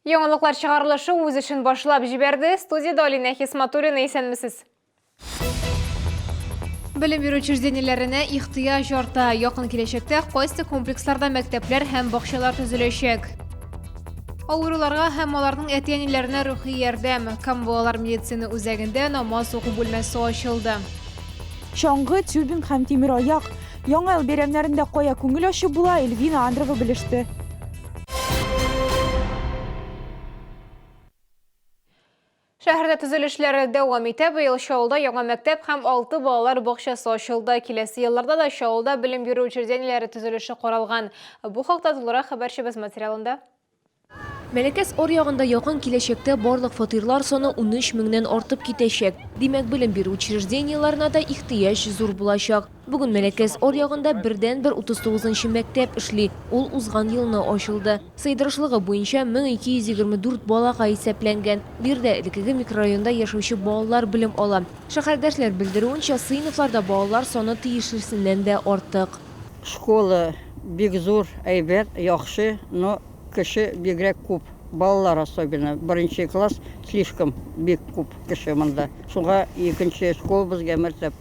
Яңалыклар чыгарылышы үз эшен башлап җибәрде. Студиядә Алинә Хисматуллина, исәнмесез. Белем бирү учреждениеләренә ихтыяҗ арта. Якын киләчәктә кайсы комплексларда мәктәпләр һәм бакчалар төзеләчәк? Авыруларга һәм аларның әти-әниләренә рухи ярдәм. Кама балалар медицина үзәгендә намаз уку бүлмәсе ачылды. Чаңгы, тюбинг һәм тимераяк. Яңа ел бәйрәмнәрендә кая күңел ачып була, Эльвина Андрова белеште. Шәһәрдә төзелешләр дәвам итә. Быел Чаллыда яңа мәктәп һәм 6 балалар бакчасы ачылды. Киләсе елларда да Чаллыда белем бирү учреждениеләре төзелеше каралган. Бу хакта тулырак хәбәрчебез материалында. Мәләкәс аръягында якын киләчәктә барлык фатирлар саны 13 меңнән артып китәчәк. Димәк, белем бирү учреждениеләренә дә ихтыяҗ зур булачак. Бүген Мәләкәс аръягында бердәнбер 39 нчы мәктәп эшли, ул узган елны ачылды. Сыйдырышлыгы буенча 1224 балага исәпләнгән. Биредә элеккеге микрорайонда яшәүче балалар белем ала. Шәһәрдәшләр белдерүенчә, сыйныфларда балалар саны тиешлесеннән дә артык. Школа бик зур, әйбәт, яхшы, но кеше бигрәк күп, балалар особенно, беренче класс слишком бик күп кеше монда. Шуңа икенче школа безгә мәктәп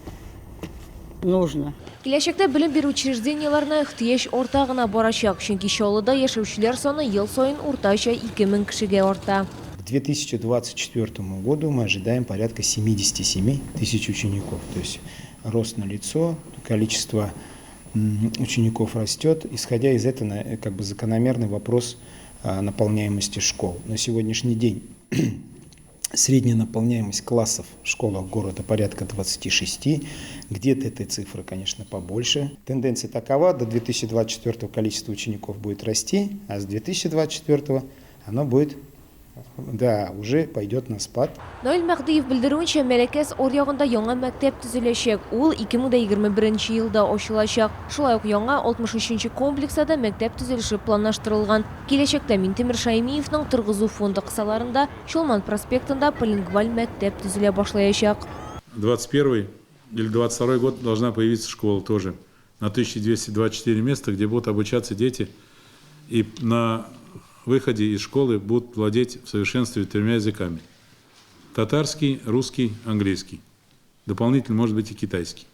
нужно. Киләчәктә белем бирү учреждениеләренә ихтыяҗ арта гына барачак, чөнки Чаллыда яшәүчеләр саны ел саен уртача 2000 кешегә арта. К 2024 году мы ожидаем порядка 77 тысяч учеников. То есть рост налицо, количество учеников растет. Исходя из этого, как бы закономерный вопрос наполняемости школ. На сегодняшний день средняя наполняемость классов в школах города порядка 26. Где-то этой цифры, конечно, побольше. Тенденция такова, до 2024 количество учеников будет расти, а с 2024 оно будет, да, уже пойдет на спад. Наил Мәһдиев белдерүенчә, Мәләкәс аръягында яңа мәктәп төзеләчәк. Ул 2021 елда ачылачак. Шулай ук яңа 63 нче комплекста да мәктәп төзелеше планлаштырылган. Киләчәктә Минтимер Шәймиевның торгызу фонды кысаларында Чулман проспектында полингваль мәктәп төзелә башлаячак. 21 или 22 год должна появиться школа тоже на 1224 места, где будут обучаться дети и на выходе из школы будут владеть в совершенстве тремя языками. Татарский, русский, английский. Дополнительно может быть и китайский.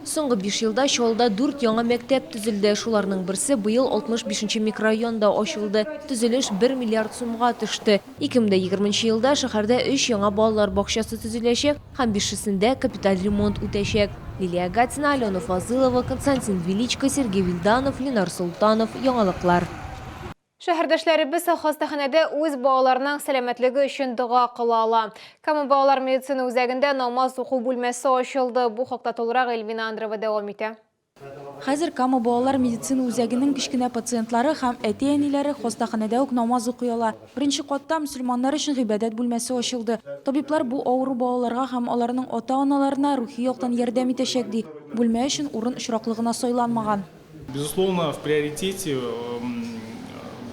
Соңгы биш елда Чаллыда дүрт яңа мәктәп төзелде. Шуларның берсе быел 65 нче микрорайонда ачылды. Төзелеш бер миллиард сумга төште. 2020 нче елда шәһәрдә өч яңа балалар бакчасы төзеләчәк һәм бишесендә капиталь ремонт үтәчәк. Лилия Гатина, Алена Фазылова, Константин Величко, Сергей Вильданов, Ленар Солтанов, Яңалыклар. Шәһәрдәшләребез хастаханәдә үз балаларының сәламәтлеге өчен дога кыла ала. Кама балалар медицина үзәгендә намаз уку бүлмәсе ачылды. Бу хакта тулырак Эльвина Андрова дәвам итә. Хәзер Кама балалар медицина үзәгенең кечкенә пациентлары һәм әти-әниләре хастаханәдә үк намаз укый ала. Беренче катта мөселманнар өчен гыйбадәт бүлмәсе ачылды. Табиблар бу авыру балаларга һәм аларның ата-аналарына рухи яктан ярдәм итәчәк, ди. Бүлмә өчен урын очраклы гына сайланмаган. Безусловно, в приоритете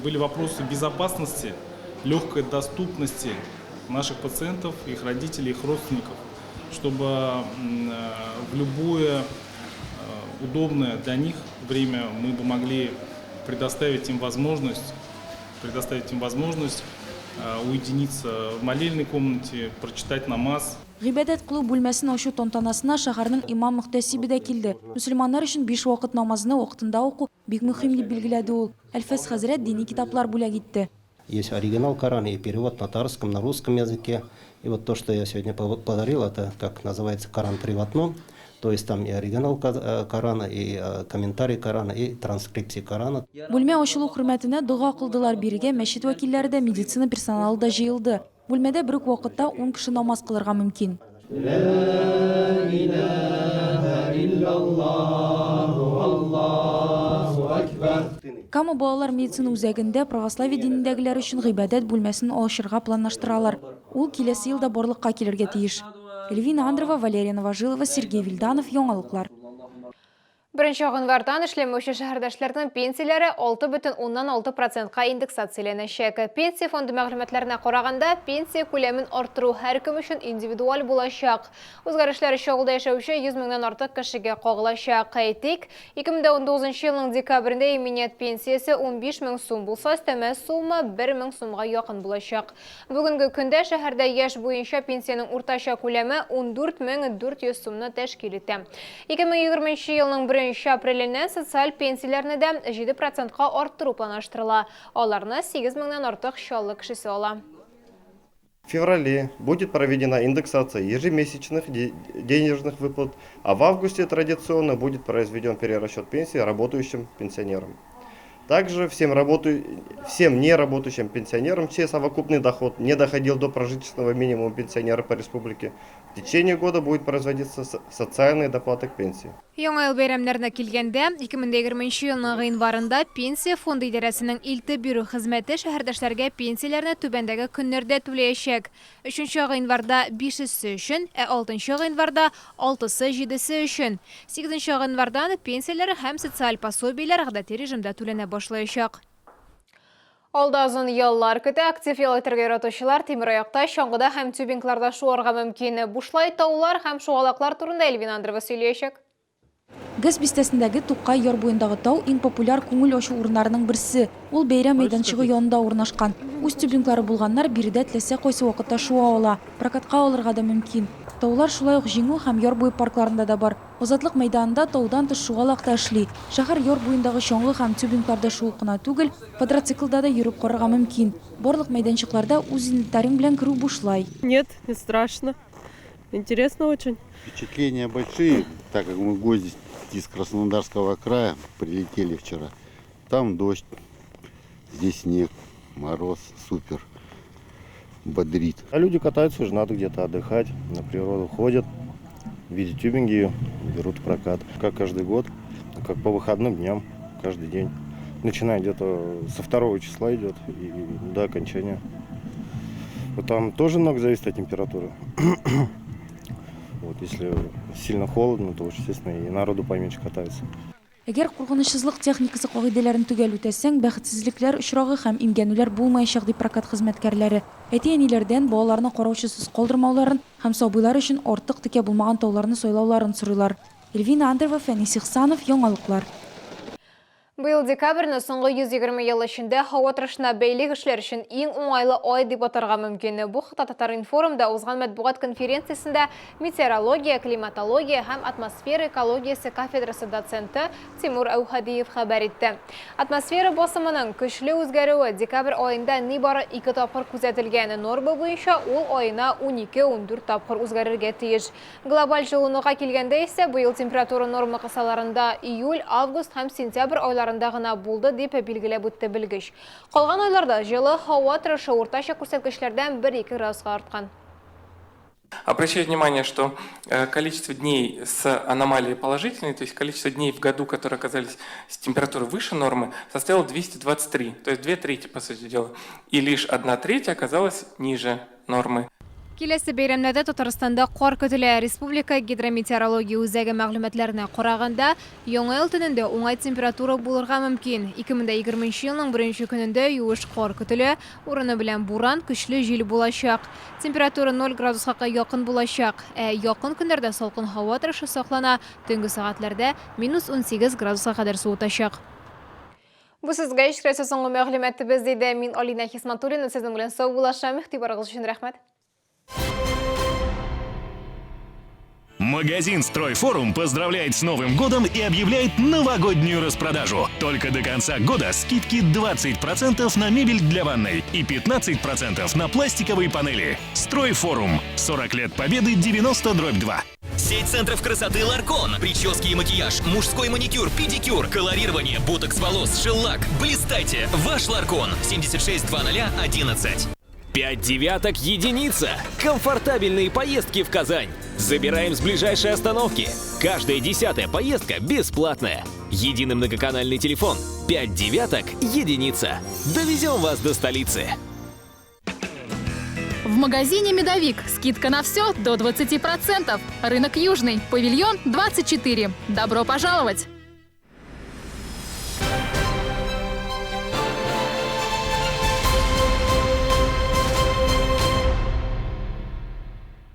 были вопросы безопасности, легкой доступности наших пациентов, их родителей, их родственников, чтобы в любое удобное для них время мы бы могли предоставить им возможность, предоставить им возможность уединиться в молельной комнате, прочитать намаз. Гыйбадәт кылу бүлмәсен ачу тантанасына шәһәрнең имам-мөхтәсибе дә килде. Мөселманнар өчен биш вакыт намазны вакытында уку бик мөһим, дип билгеләде ул. Әлфәс хәзрәт дини китаплар бүләк итте. Есть оригинал Корана и перевод на татарском, на русском языке. И вот то, что я сегодня подарил, это, как называется, Коран три в одном. То есть там и оригинал Корана, и комментарий Корана, и транскрипция Корана. Бүлмә ачылу хөрмәтенә дога кылдылар. Бирегә мәчет вәкилләре дә, медицина персоналы да җыелды. Бүлмәдә бер үк вакытта ун кеше намаз кылырга мөмкин. Кама балалар медицина үзәгендә православие динендәгеләр өчен гыйбадәт бүлмәсен ачырга планлаштыралар. Ул киләсе елда барлыкка килергә тиеш. Эльвина Андрова, Валерия Новожилова, Сергей Вильданов, Яңалыклар. Беренче гыйнвардан эшләмәүче шәһәрдәшләрнең пенсияләре 6,6 процентка индексацияләнәчәк. Пенсия фонды мәгълүматларына караганда, пенсия күләмен арттыру һәркем өчен индивидуаль булачак. Үзгәрешләр Чаллыда яшәүче 100 меңнән артык кешегә кагылачак. Әйтик, 2019 елның декабрендә иминият пенсиясе 15 мең сум булса, өстәмә сумма 1 мең сумга якын булачак. Бүгенге көндә шәһәрдә яшь буенча пенсиянең уртача күләме 14 мең 400 сумны тәшкил итә. 2020 елның 1 апреленнән социаль пенсияләрне дә 7 процентка арттыру планлаштырыла. Аларны 8 меңнән артык Чаллы кешесе ала. В феврале будет проведена индексация ежемесячных денежных выплат, а в августе традиционно будет произведен перерасчет пенсии работающим пенсионерам. Также всем неработающим пенсионерам, чей совокупный доход не доходил до прожиточного минимума пенсионера по республике, в течение года будет производиться социальные доплаты к пенсии. Яңа ел бәйрәмнәренә килгәндә, 2020 елның гыйнварында Пенсия фонды идарәсенең илтеп бирү хезмәте шәһәрдәшләргә пенсияләрне түбәндәге көннәрдә түләячәк. Өченче гыйнварда бишесе өчен, ә алтынчы гыйнварда алтысы, җидесе өчен. Сигезенче гыйнвардан пенсияләр һәм социаль пособиеләр гадәти режимда түләнә башлаячак. Алда озын яллар көтә. Актив ял итәргә яратучылар тимераякта, чаңгыда һәм тюбингларда шуарга мөмкин. Бушлай таулар һәм шугалаклар турында Эльвина Андреева сөйләячәк. ГЭС бистәсендәге Тукай яр буендагы тау иң популяр күңел ачу урыннарының берсе. Ул бәйрәм мәйданчыгы янында урнашкан. Үз тюбинглары булганнар биредә теләсә кайсы вакытта шуа ала. Прокатка алырга да мөмкин. Таулар шулай ук Җиңү һәм Яр буе паркларында да бар. Азатлык мәйданында таудан тыш шугалак та эшли. Шәһәр яр буендагы чаңгы һәм тюбингларда шуу кына түгел, квадроциклда да йөреп карарга мөмкин. Барлык мәйданчыкларда үз инвентарың белән керү бушлай. Нет, не страшно. Интересно очень. Впечатления большие, так как мы гости из Краснодарского края, прилетели вчера. Там дождь, здесь снег, мороз, супер, бодрит. А люди катаются уже, надо где-то отдыхать, на природу ходят, видят тюбинги, берут в прокат. Как каждый год, как по выходным дням, каждый день. Начиная где-то со 2 числа идет и до окончания. Вот там тоже много зависит от температуры. Вот, если сильно холодно, то уж, естественно, и народу поменьше катается. Әгәр куркынычсызлык техникасы кагыйдәләрен төгәл үтәсәң, бәхетсезлекләр очрагы һәм имгәнүләр булмаячак, ди прокат хезмәткәрләре. Әти-әниләрдән балаларны караучысыз калдырмауларын һәм сабыйлар өчен артык текә булмаган тауларны сайлауларын сорыйлар. Эльвина Андреева, Фәнис Ихсанов, Яңалыклар. Быел декабрьне соңгы 120 ел эчендә һава торышына бәйле кешеләр өчен иң уңайлы ай дип атарга мөмкин. Бу хакта Татар-информда узган матбугат конференциясендә метеорология, климатология һәм атмосфера экологиясе кафедрасы доценты Тимур Әүхәдиев хәбәр итте. Атмосфера басымының көчле үзгәрүе декабрь аенда нибары 2 тапкыр күзәтелгән. Норма буенча ул аена 12-14 тапкыр үзгәрергә тиеш. Глобаль җылынуга килгәндә исә быел температура норма кысаларында июль, август һәм сентябрь айларында гына булды, дип билгеләп үтте белгеч. Калган айларда җылы һава торышы уртача күрсәткечләрдән 1-2 градуска арткан. Обращаю внимание, что количество дней с аномалией положительной, то есть количество дней в году, которые оказались с температурой выше нормы, составило 223, то есть 2/3, по сути дела, и лишь 1/3 оказалась ниже нормы. Киләсе бәйрәмнәрдә Татарстанда кар көтелә. Республика гидрометеорология үзәге мәгълүматларына караганда, Яңа ел төнендә уңай температура булырга мөмкин. 2020 елның беренче көнендә юеш кар көтелә, урыны белән буран, көчле җил булачак. Температура 0 градуска якын булачак. Ә якын көннәрдә салкын һава торышы саклана, төнге сәгатьләрдә минус 18 градуска кадәр суытачак. Бу сезгә ишетеләсе соңгы мәгълүматыбыз, диде. Мин Алина Хисматуллина, сезнең белән саубуллашам. Игътибарыгыз өчен рәхмәт. Магазин «Стройфорум» поздравляет с Новым годом и объявляет новогоднюю распродажу. Только до конца года скидки 20% на мебель для ванной и 15% на пластиковые панели. «Стройфорум». 40 лет победы, 90/2. Сеть центров красоты «Ларкон». Прически и макияж, мужской маникюр, педикюр, колорирование, ботокс волос, шеллак. Блистайте! Ваш «Ларкон». 76 00 11. 5 девяток единица. Комфортабельные поездки в Казань. Забираем с ближайшей остановки. Каждая 10-я поездка бесплатная. Единый многоканальный телефон. 5 девяток единица. Довезем вас до столицы. В магазине «Медовик» скидка на все до 20%. Рынок Южный, павильон 24. Добро пожаловать!